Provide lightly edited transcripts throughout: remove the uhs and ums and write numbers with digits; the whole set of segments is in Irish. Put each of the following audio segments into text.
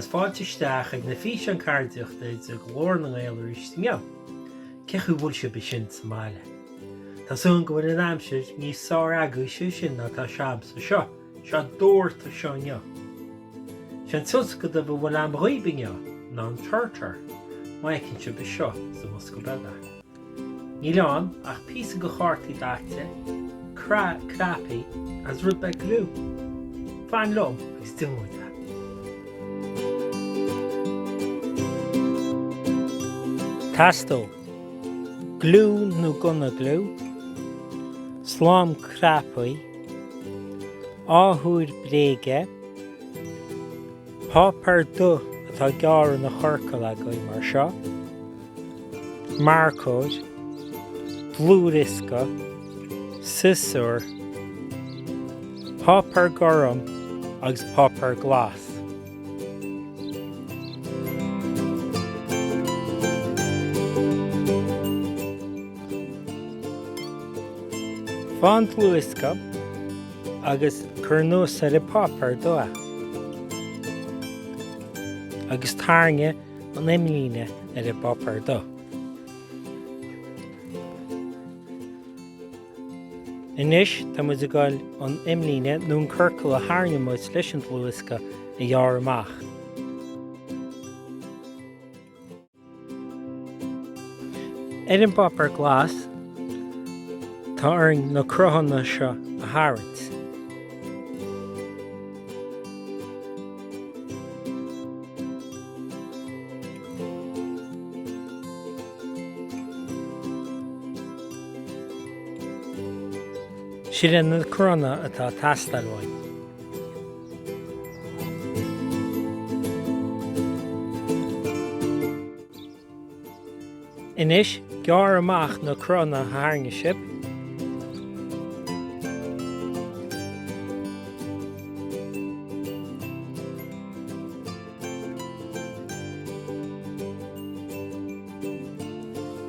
Agus fáilte isteach ag na físeáin ceardaíochta de Ghlór na nGael arís inniu. Cén chaoi a bhfuil sibh ansin sa mbaile? Tá súil agam go bhfuil an aimsir níos fearr agaibhse ansin ná atá sé a'msa seo. Sé dúrtha seo inniu. Sé an tionscadal a bhfuil a'm dhaoib inniu ná an turtar, má fheiceann sibh anseo sa mbosca beag é. Níl ann ach píosa de chártaí daite, cnaipí agus rud beag gliú. Fan liom agus déanfaidh muid é. Teastóidh gliú nó gunna gliú, slám cnaipí, ádhúil bréige, Páipéar dubh atá gearrtha ina chiorcal agaibh mar seo, marcóir, dlúthdhiosca, siosúr, páipéar gorm agus páipéar glas. Faigh an dlúthdhiosca agus cuir anuas ar an bpáipéar dubh é agus tarraing an imlíne ar an bpáipéar dubh. Anois tá muid ag dul an imlíne nó an ciorcal a tharraing muid leis an dlúthdhiosca a ghearradh amach. Ar an bpáipéar glas, tá orainn na cruthanna seo a tharraingt. Sin iad na cruthanna atá ag teastáil uainn. Anois, gearr amach na cruthanna a tharraing sibh.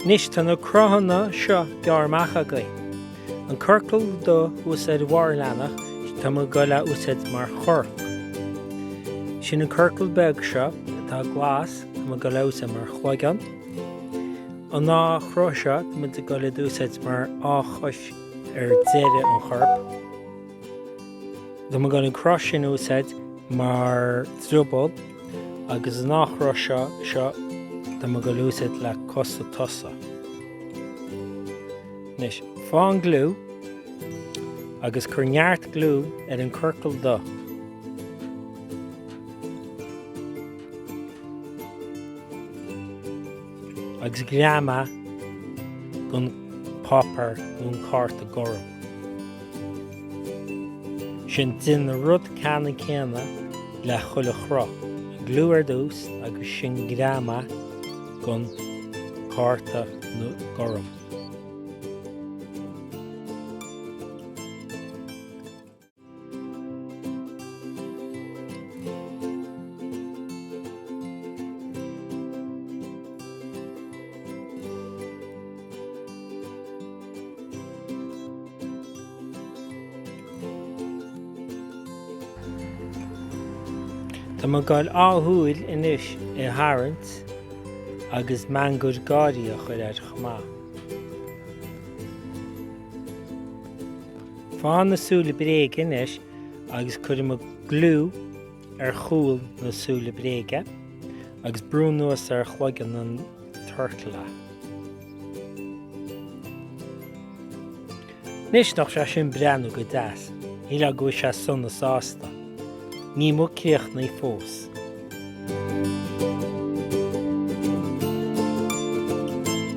Anois tá na cruthanna seo gearrtha amach agaibh. An ciorcal dubh thuas ar bharr an leathanach, tá muid ag dul é a úsáid mar chorp. Sin an ciorcal beag seo atá glas, tá muid ag dul é a úsáid mar chloigeann. An dá chruth seo, tá muid ag dul iad a úsáid mar dhá chois ar deireadh an choirp. Tá muid ag dul an cruth sin a úsáid mar drioball agus an dá chruth seo seo tá muid ag dul a úsáid le cosa tosaigh. Anois, faigh an gliú agus cuir neart gliú ar an ciorcal dubh. Agus greamaigh é don páipéar nó an cárta gorm. Sin déan an rud ceannann céanna le chuile chruth, an gliú ar dtús agus sin greamaigh don cárta nó gorm. Tá mé ag dul ádhúil anois a tharraingt agus meangadh gáirí a chur air chomh maith. Faigh na súile bréige anois agus cuirfidh muid gliú ar chúl na súile bréige agus brú anuas ar chloigeann an turtle é. Anois nach sé sin breathnú go deas, shílfeá go bhfuil sé sona sásta. Níl muid críochnaithe fós.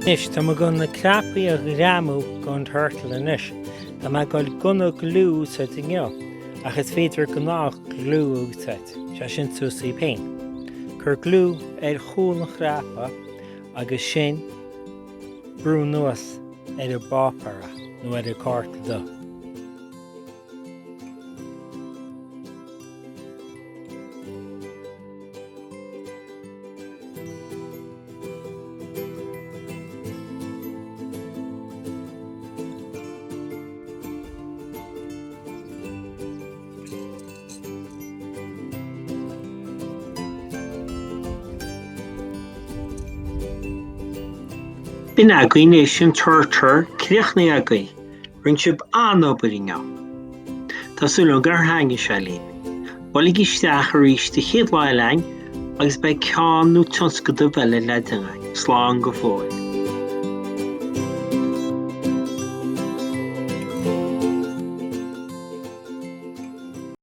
Anois, tá mé ag dul na cnaipí a ghreamú don turtle anois. Tá mé ag dul gunna gliú a úsáid inniu, ach is féidir gnáth gliú a úsáid, sé sin suas daoibh féin. Cuir gliú ar chúl an chnaipe agus sin brú anuas ar an bpáipéar nó ar an cárta dubh. B'in agaibh anois an turtar críochnaithe agaibh. Rinne sibh an-obair inniu. Tá súil agam gur thaitnigh sé libh. Buailigí isteach arís an chéad lá eile againn agus beidh ceann nó tionscadal eile le déanamh. Slán go fóill.